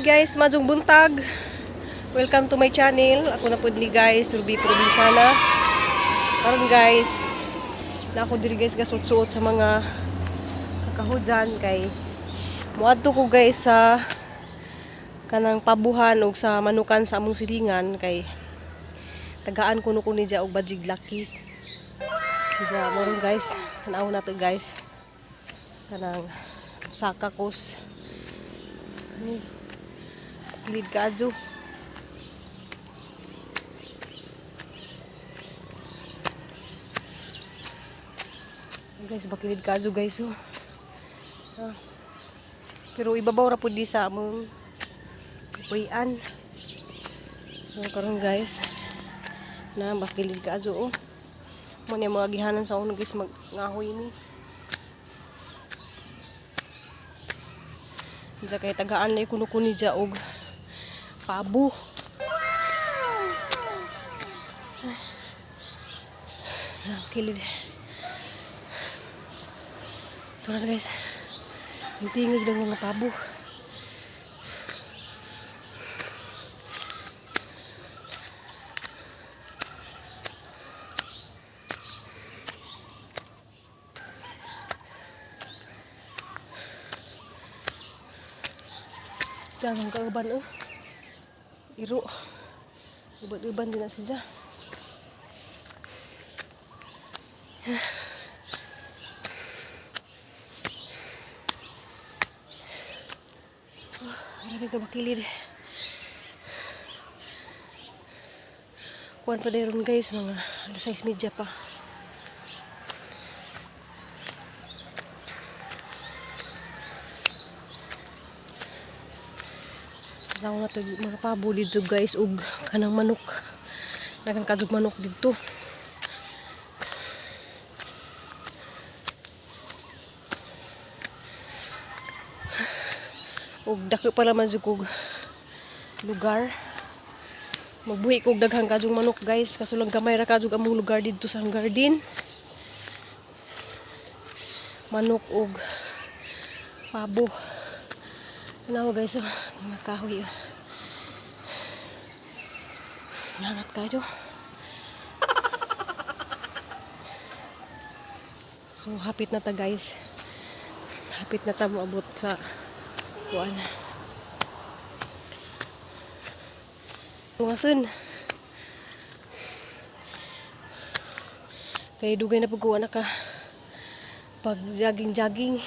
Guys, maayong buntag. Welcome to my channel. Ako na pud ni, guys, Ruby Provinciana. Karon, guys, na ako diri, guys, gasuot-suot sa mga kakahudyan kay muadto ko, guys, sa kanang pabuhan og sa manukan sa among silingan kay tagaan kuno ko niya og Bajig Lucky. Diya mo ron, guys, tan-aw na to, guys. Kanang saka kos. Ni Gilid kaadyo. Guys, bakilid kaadyo, guys, oh. Ah. Pero ibabaw ra pud di sa among kapuy-an. So karon, guys, na bakilid kaadyo, oh. Mo ni mga gihanan sa uno, guys, magngahoy ni. Diya kay tagaan na kuno ko ni dya og pabo. Ah, kilid. Ito na, guys. Ang tingig ng mga pabo. Daghang kauban, oh. Iro. Uban-uban din na siya. Oh, grabe ka bakilid. Kuan pa ron, guys, mga alas 6:30 pa. Tanaw na to mga pabo dito, guys, ug kanang manok. Daghang kaayog manok dito. Ug dako pa naman jud kog lugar. Magbuhi kog daghang kaayong manok, guys, kaso lang gamay ra kaayog among lugar dito sa garden. Manok ug pabo. Tanawa, guys, oh, mga kahoy, oh. Langat kayo. So hapit na ta, guys. Hapit na ta moabot sa kuan. Tungason. Kay dugay na pag na ka pag jogging jogging.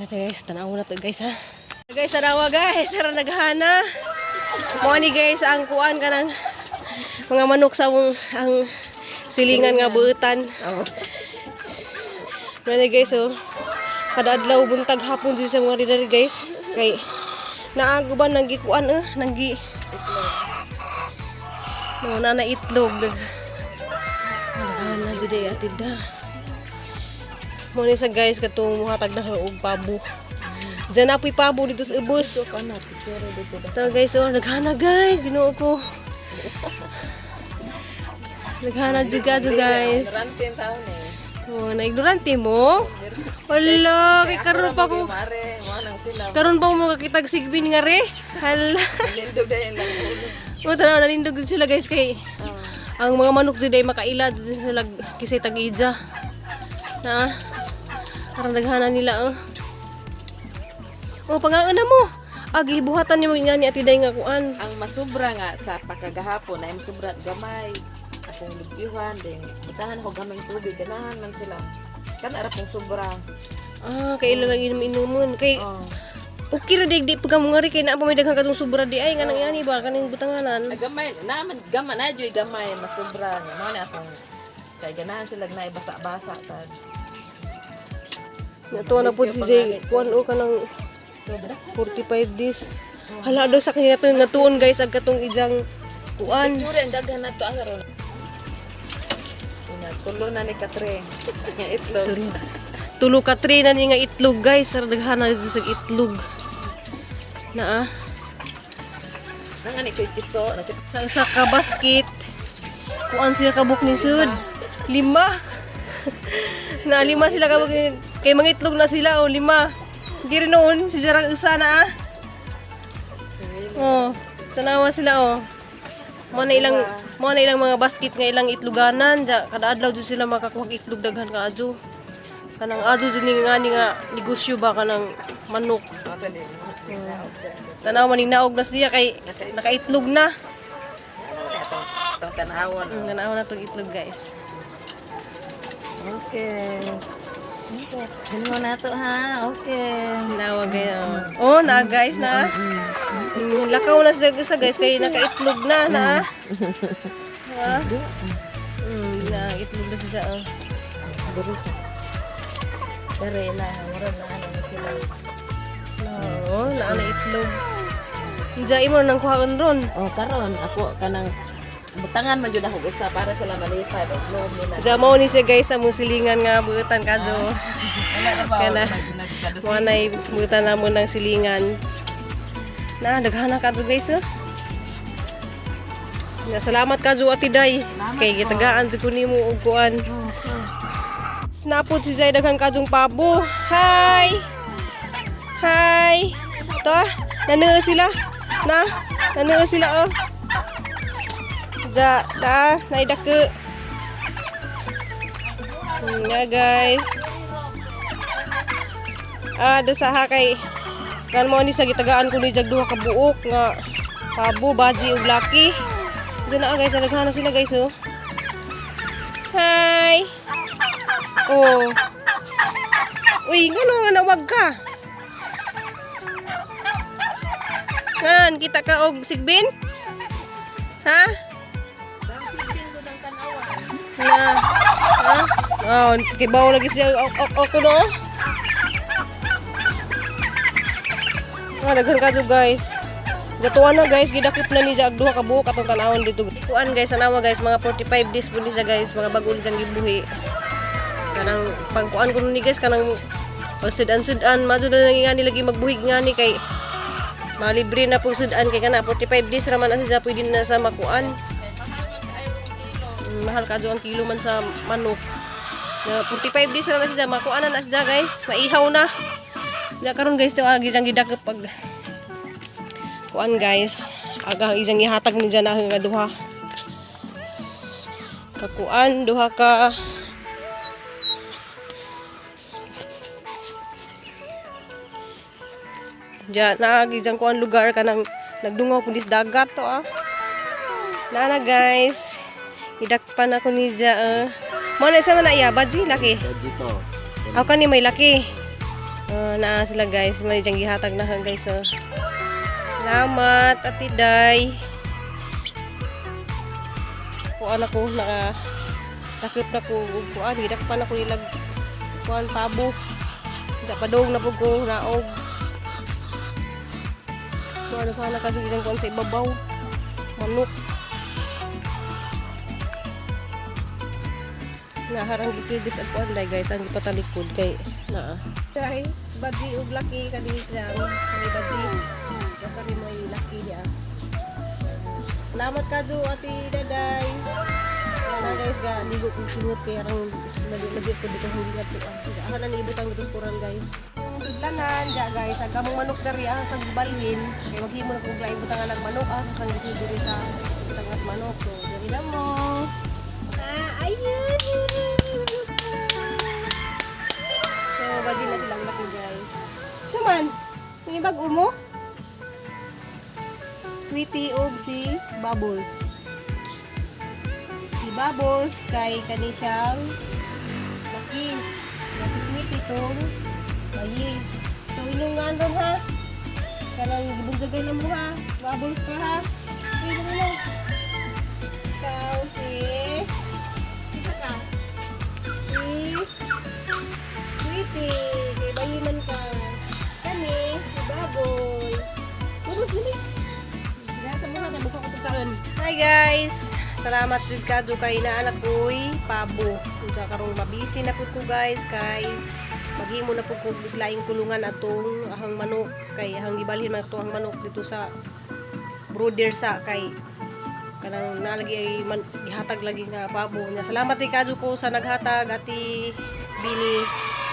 Ito, guys, tanaw na to, guys, ha. Guys, tanawa, guys, sara naghana. Mo ni, guys, ang kuan kanang mga manok sa among ang silingan nga buutan. Oh. Mani, guys, oh. Kada adlaw buntag hapon di sa mga diri, guys. Kay naago ba nanggi kuan eh, nanggi No, na itlog. Naghana jud ay atid da. Mo ni sa, guys, katong muhatag na og pabo. Diyan na po'y pabo dito sa ubos. Ito na, picture dito ba? Ito, guys, oh, naghana, guys, Ginoo ko. Naghana jud ka, guys. Ignorante ang taon eh. Oh, na ignorante mo? Wala, kay karon pa ko. Mare, mo nang sila. Karon pa mo makakitag sigbin nga re. Hala. Lindog dahil lang ulo. O tanaw, nalindog din sila, guys, kay ang mga manok jud ay makaila din sila kisay tag-ija. Na. Parang naghana nila, oh. Oh, pangauna mo. Ah, gibuhatan nimo nga ni Ate Day nga kuan. Ang masubra nga sa pakagahapon ay masubra at gamay. Akong libyuhan din. Butahan ako gamay tubig ganahan man sila. Kana ra pong sobra. Ah, kay ila lang inom-inumon. Kay Oh. okay ra dig di pagka mo nga ri kay naa pa may daghang katong sobra di ay nga nang yani ba kaning butanganan. Ay, gamay naman gamay na joy gamay masubra nga mo na akong kay ganahan sila na basa-basa sa Natuwa na po si Jay kuan o kanang 45 days. Hala daw sa kanya to nga tuon, guys, ag katong ijang kuan. Picture ang daghan na to ang ron. Una, tulo na ni Katre. Nga itlog. Tulo ka tray na ni nga itlog, guys. Sa daghana sa itlog. Naa. Nang ani ko'y piso, nakita Sa usa ka basket. Kuan sila kabuk ni Sud. Lima. Na lima sila kabuk ni Kay mga itlog na sila oh, lima. Hindi rin noon, si Jarang isa na ah. Oh, tanawa sila oh. Mo na ilang mga basket nga ilang itloganan. Ja, kada adlaw jud sila makakuha og itlog daghan ka adyo. Kanang adyo jud ni nga ni nga negosyo ba kanang manok. Tanawa man naog na siya kay nakaitlog na. Itong tanawon. Tanawa na tong itlog, guys. Okay. Okay. Sino na to ha? Okay. Tanawa guys. Oh, oh na guys na. Lakaw na siya isa guys kay nakaitlog na na. Ha? Na itlog na siya. Oh. Diri. Diri na, mura na ano na sila. Oo, naa na itlog. Diya imo nang kuhaon ron. Oh, karon ako kanang butangan man jud ako usa para sila malipay og loob nila. Diya mao ni siya guys among silingan nga buutan kadyo. Wala na ba? Kana. Mo nay buutan namo ng silingan. Na daghan na kadyo guys oh. Na, salamat kadyo Ate Day. Kay gitagaan jud ko nimo og kuan. Snapot si Zay daghan kadyong pabo. Hi. Hi. To, ah, nanuo sila. Na, nanuo sila oh. Ja, na, naidake. Nga guys. Ah, dasaha kay kan mo ni sa gitagaan ko ni jag duha ka buok nga pabo, baji ug laki. Diyan na ah, guys, naghahan na sila guys oh. Hi. Oh. Uy, ngano nga nawag ka? Ngan, kita ka og sigbin? Ha? Na. Ha? Oh, kibaw lagi siya ok ok ok no. Ah, daghan ka dyan, guys. Jatuan na guys, gidakip na ni jag duha ka buok atong tan-awon dito. Kuan guys, anawa guys, mga 45 days po ni siya guys, mga bago ni siyang gibuhi. Kanang pangkuan ko ni guys, kanang pagsudan-sudan, madyo na nang ngani lagi magbuhig ngani kay malibre na pong sudan kay kana 45 days ra man na siya pwede na sa makuan. Mahal ka ang kilo man sa manok. Na 45 days ra na siya makuan na na siya guys, maihaw na. Na karon guys to agi siyang gidakip pag kuan guys. Aga isang ihatag ni dyan nga duha. Kakuan duha ka Diyan, naagi dyan kuan lugar kanang nagdungaw kundi sa dagat to ah. Nana guys, idakpan ako ni Ja. Mo na sa man iya, baji laki. Dito. Ako kani may laki. Naa sila guys, may diyang gihatag na guys oh. Salamat Ate Day. Kuan ako naka takip na ko og kuan, gidakpan ako nilag kuan pabo. Diya padong na pud ko naog. Kuan pa na kadto isang kuan sa ibabaw. Manok. Naharang gikigis ang kuan day guys, ang gipatalikod kay naa. Guys, badi og laki kani siya. May badi. Kani may laki niya. Salamat kadyo Ate Daday. Kaya na guys, ga ligo kog singot kay arang legit ko dito hindi nga tuan. Aha na niibutang dito sa kural guys. Sudlanan ja guys, ang kamong manok diri ah sa gibalhin kay maghimo na kog laing butangan ng manok ah sa sang diri sa butang sa manok. So, diri na mo. Ah, ayun. So, badi na silang laki guys. Saman, yung ibag umo? Tweety og si Bubbles. Si Bubbles kay kani siyang laki. Na si Tweety tong bayi. So inungan ron ha. Kanang gibunjagay na mo ha. Bubbles ka ha. Uy, dali na. Ikaw si isa ka. Si Tweety. Kay bayi man ka. Kani si Bubbles. Bubbles dali. Nasa mga kay buka ko pagkaon. Hi guys. Salamat jud kadto kay naanak koy pabo. Unsa karong mabisi na pud ko guys kay maghimo na pud ko og laing kulungan atong ahang manok kay ahang gibalhin man atong ahang manok dito sa brooder sa kay kanang nalagi ay man, gihatag lagi nga pabo niya. Salamat kay kadto ko sa naghatag ati Bini.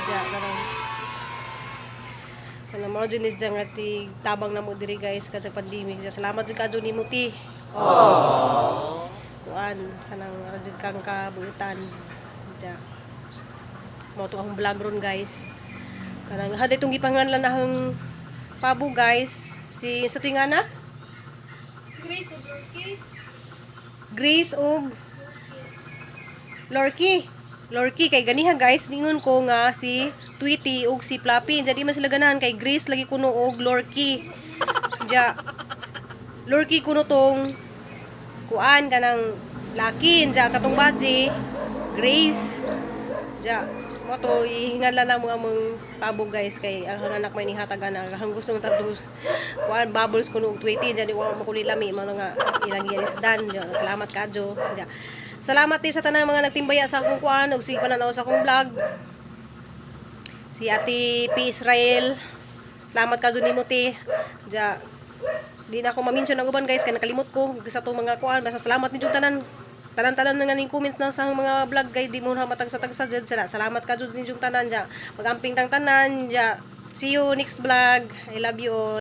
Ja, kanang ano mo dyan is dyan nga ti tabang na mo diri, guys, kasi pandemic. Ja, salamat jud kadyo nimo, ti. Kuan kanang ara jud kang kabuutan. Ja. Mao to akong vlog ron, guys. Kanang haday itong gipanganlan ahang pabo, guys. Si sa tuwing anak? Grace ug Lorky. Grace ug Lorky. Lorky kay ganiha, guys, ningon ko nga si Tweety ug si Fluffy. Diyan di man sila ganahan kay Grace lagi kuno og Lorky. Ja. Lorky kuno tong kuan kanang laki ja katong badji Grace. Ja, mo to ihingan lang mo among pabo, guys, kay ang anak may nihatagan na ang gusto mo tatlo kuan Bubbles kuno og Tweety. Diyan di wa makulilami mga nga ilang isdan. Ja, salamat kadyo. Ja. Salamat din sa tanang mga nagtimbaya sa akong kuan ug sige pananaw sa akong vlog. Si Ate P. Israel. Salamat kadyo nimo, te. Ja, di na ako ma-mention ang uban, guys, kay nakalimot ko sa itong mga kuan. Basta salamat ninyo tanan. Tanan-tanan na nga ning comments na sa mga vlog kay di mo na matagsa-tagsa dyan sila. Salamat ka jud ninyong tanan dya. Magamping tang tanan dya. See you next vlog. I love you all.